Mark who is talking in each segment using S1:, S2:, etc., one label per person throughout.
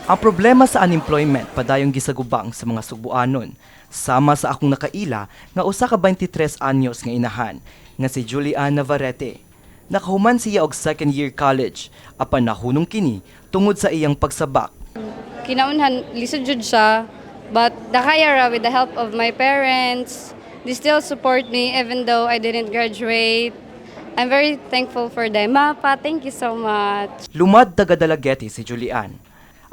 S1: Ang problema sa unemployment padayong gisagubang sa mga Sugbuanon, sama sa akong nakaila nga usa ka 23 anyos nga inahan nga si Julian Navarrete. Nakahuman siya og second year college apan nahunong kini tungod sa iyang pagsabak.
S2: Kinaunhan, lisod jud siya, but nakaya ra with the help of my parents. They still support me even though I didn't graduate. I'm very thankful for them. Ma, pa, thank you so much.
S1: Lumad taga Dalaguete si Julian.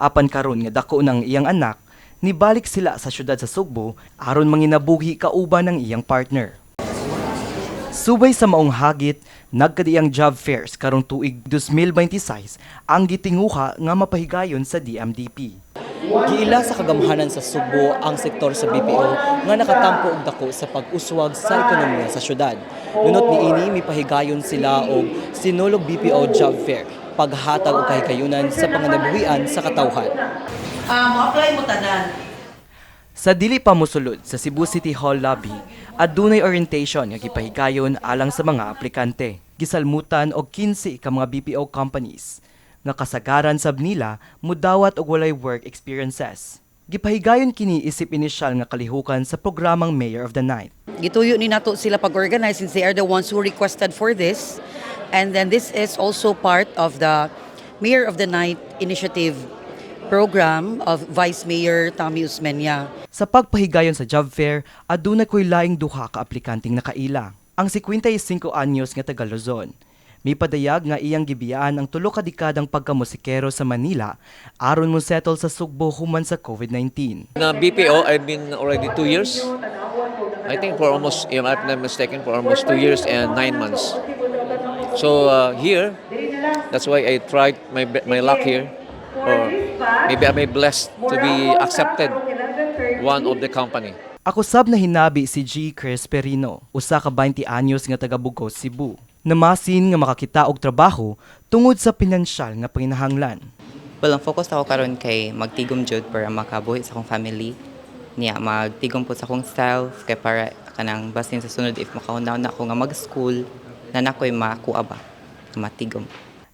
S1: Apan karon nga dako ng iyang anak, nibalik sila sa syudad sa Sugbo aron manginabuhi kauban ng iyang partner. Subay sa maong hagit, nagkadiang job fairs karong tuig 2026 ang gitinguha nga mapahigayon sa DMDP.
S3: Giila sa kagamhanan sa Sugbo ang sektor sa BPO nga nakatampo og dako sa pag-uswag sa ekonomiya sa syudad. Nunot niini, mipahigayon sila og Sinulog BPO Job Fair, paghatag og kahigayunan sa panganabuhian sa katawhan.
S4: Mo-apply mo tanan.
S1: Sa dili pa mosulod sa Cebu City Hall lobby, adunay orientation nga gipahigayon alang sa mga aplikante. Gisalmutan og 15 ka mga BPO companies nga kasagaran sab nila mudawat og walay work experiences. Gipahigayon kini isip inisyal nga kalihukan sa programang Mayor of the Night.
S4: Gituyo ni nato sila pag-organize since they are the ones who requested for this. And then this is also part of the Mayor of the Night initiative program of Vice Mayor Tommy Osmeña.
S1: Sa pagpahigayon sa job fair, adunay koy laing duha ka aplikanteng nakaila. Ang 55 anyos nga taga Luzon. Mipadayag nga iyang gibiyaan ang 3 ka dekadang pagkamusikero sa Manila aron mo settle sa Sugbo human sa COVID-19.
S5: Na BPO, I've been already 2 years. I think for almost, if I'm not mistaken, for almost 2 years and 9 months. So here, that's why I tried my luck here. Or maybe I'm blessed to be accepted one of the company.
S1: Ako sab nahinabi si G. Chris Perino, usa ka 20 anyos nga taga Bugos, Cebu. Namasin nga makakita og trabaho tungod sa pinansyal nga panginahanglan.
S6: Well, ang focus ako karon kay magtigom jud para makabuhi sa akong family. Niya magtigom po sa akong self kay para kanang basin sa sunod if makahuna na ako nga mag-school na nakoy makuha ba matigom.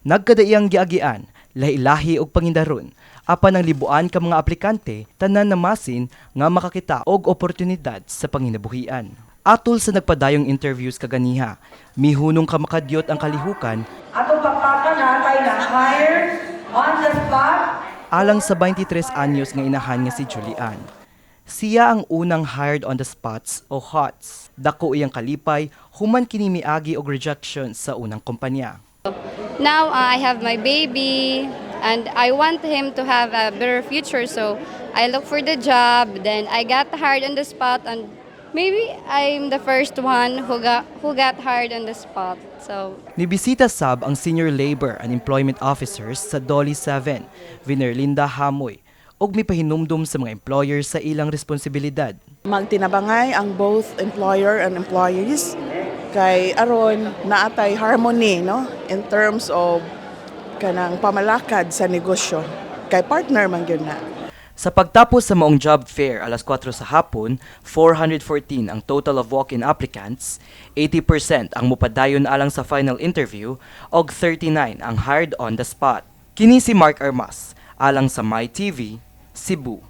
S1: Nagkadaiyang giagian, lahi-lahi og pangindaron, apan ang libuan ka mga aplikante tanan namasin nga makakita og oportunidad sa panginabuhian. Atol sa nagpadayong interviews kaganiha, mihunong ka makadyot ang kalihukan
S7: Atong pakpakan natay na hire on the spot.
S1: Alang sa 23 anyos nga inahan nga si Julian. Siya ang unang hired on the spots o HOTS. Dako iyang kalipay human kini miagi og rejection sa unang kumpanya.
S2: Now I have my baby and I want him to have a better future, so I look for the job. Then I got hired on the spot and maybe I'm the first one who got hired on the spot. So
S1: Nibisita sab ang Senior Labor and Employment Officers sa DOLE 7, Vinerlinda Hamoy, ug mipahinumdum sa mga employers sa ilang responsibilidad.
S8: Magtinabangay ang both employer and employees kay aron naatay harmony, no, in terms of kanang pamalakad sa negosyo kay partner man gyud na.
S1: Sa pagtapos sa maong job fair alas 4 sa hapon, 414 ang total of walk-in applicants, 80% ang mupadayon alang sa final interview, og 39 ang hired on the spot. Kini si Mark Armas, alang sa MyTV, Cebu.